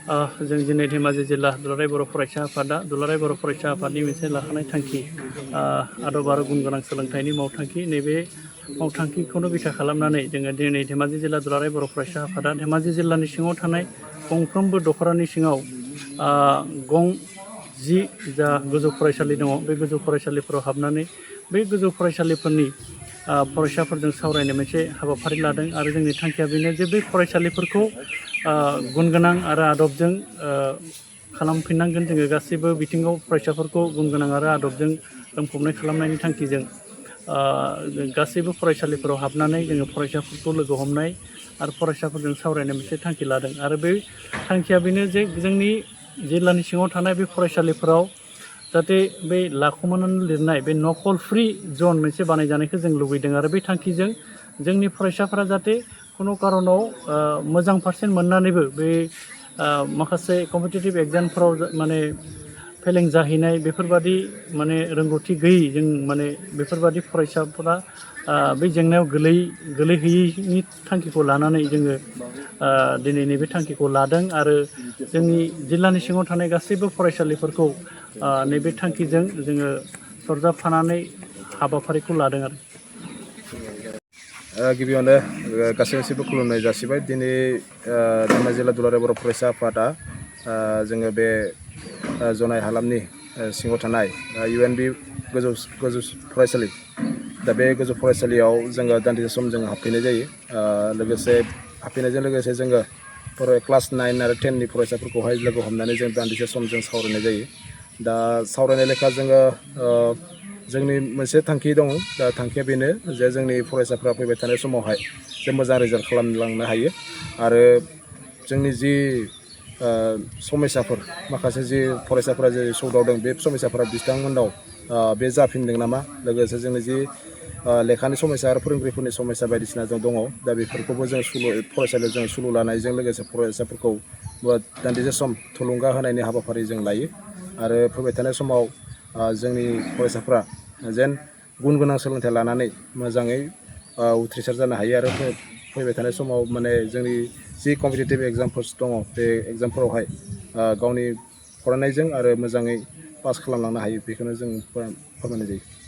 जों दिनै धेमाजि जिल्ला दुलाराय बर' फरायसा आफादा दुलाराय बर' फरायसा आफादनि मोनसे लाखानाय थांखि आदब आरो गुन गोनां सोलोंथाइनि मावथांखि नैबे मावथांखिखौनो बिथा खालामनानै जोङो दिनै धेमाजि जिल्ला दुलाराय बर' फरायसा आफादा धेमाजि जिल्लानि सिङाव थानाय गंफ्रोमबो दख'रानि सिङाव गं 10 जा गोजौ फरायसालि दङ बे गोजौ फरायसालिफोराव हाबनानै बे गोजौ फरायसालिफोरनि फरायसाफोरजों सावरायनो मोनसे हाबाफारि लादों आरो जोंनि थांखिया बेनो जे बे फरायसालिफोरखौ गुन गोनां आरो आदबजों खालामफिननांगोन जोङो गासैबो बिथिङाव फरायसाफोरखौ गुन गोनां आरो आदबजों बुंफबनाय खालामनायनि थांखिजों गासैबो फरायसालिफोराव हाबनानै जोङो फरायसाफोरखौ लोगो हमनाय आरो फरायसाफोरजों सावरायनाय मोनसे थांखि लादों आरो बे थांखिया बेनो जे जोंनि जिल्लानि सिङाव थानाय बे फरायसालिफोराव जाहाथे बै लाखुमानानै लिरनाय बे नकल फ्रि जन मोनसे बानायजानायखौ जों लुबैदों आरो बे थांखिजों जोंनि फरायसाफोरा जाहाथे खुनु कारनाव मोजां पारसेन्ट मोननानैबो बे माखासे कम्पिटिटिभ एग्जामफोराव माने फेलें जाहैनाय बेफोरबादि माने रोंगौथि गैयि जों माने बेफोरबादि फरायसाफोरा बे जेंनायाव गोलैहैयैनि थांखिखौ लानानै जोङो दिनै नैबे थांखिखौ लादों आरो जोंनि जिल्लानि सिङाव थानाय गासैबो फरायसालिफोरखौ नैबे थांखिजों जोङो सरजाबफानानै हाबाफारिखौ लादों आरो गिबियावनो गासैबो खुलुमनाय जासिबाय दिनै धेमाजि जिल्ला दुलाराय बर' फरायसा आफादा जोङो बे जनाय हालामनि सिङाव थानाय UNB गोजौ फरायसालि दा बे गोजौ फरायसालियाव जोङो दान्दिसे सम जोङो हाबफैनाय जायो लोगोसे हाबफैनायजों लोगोसे जोङो क्लास 9 आरो 10 नि फरायसाफोरखौहाय लोगो हमनानै जों दान्दिसे सम जों सावरायनाय जायो दा सावरायनाय लेखा जोङो जोंनि मोनसे थांखि दङ दा थांखिया बेनो जे जोंनि फरायसाफ्रा फैबाय थानाय समावहाय जे मोजां रिजाल्ट खालामलांनो हायो आरो जोंनि जि समस्याफोर माखासे जि फरायसाफोरा जे सौदावदों बे समस्याफोरा बिथांमोनाव बे जाफिनदों नामा लोगोसे जोंनि जि लेखानि समस्या आरो फोरोंगिरिफोरनि समस्या बायदिसिना जों दङ दा बेफोरखौबो जों फरायसालियाव जों सुलु लानायजों लोगोसे फरायसाफोरखौ दान्दिसे सम थुलुंगा होनायनि हाबाफारि जों लायो आरो फैबाय थानाय समाव जोंनि फरायसाफ्रा जेन गुन गोनां सोलोंथाइ लानानै मोजाङै उथ्रिसार जानो हायो आरो फैबाय थानाय समाव माने जोंनि जि कम्पिटिटिभ एग्जामफोर दङ बे एग्जामफोरावहाय गावनि फरायनायजों आरो मोजाङै पास खालामलांनो हायो बेखौनो जों फोरमायनाय जायो।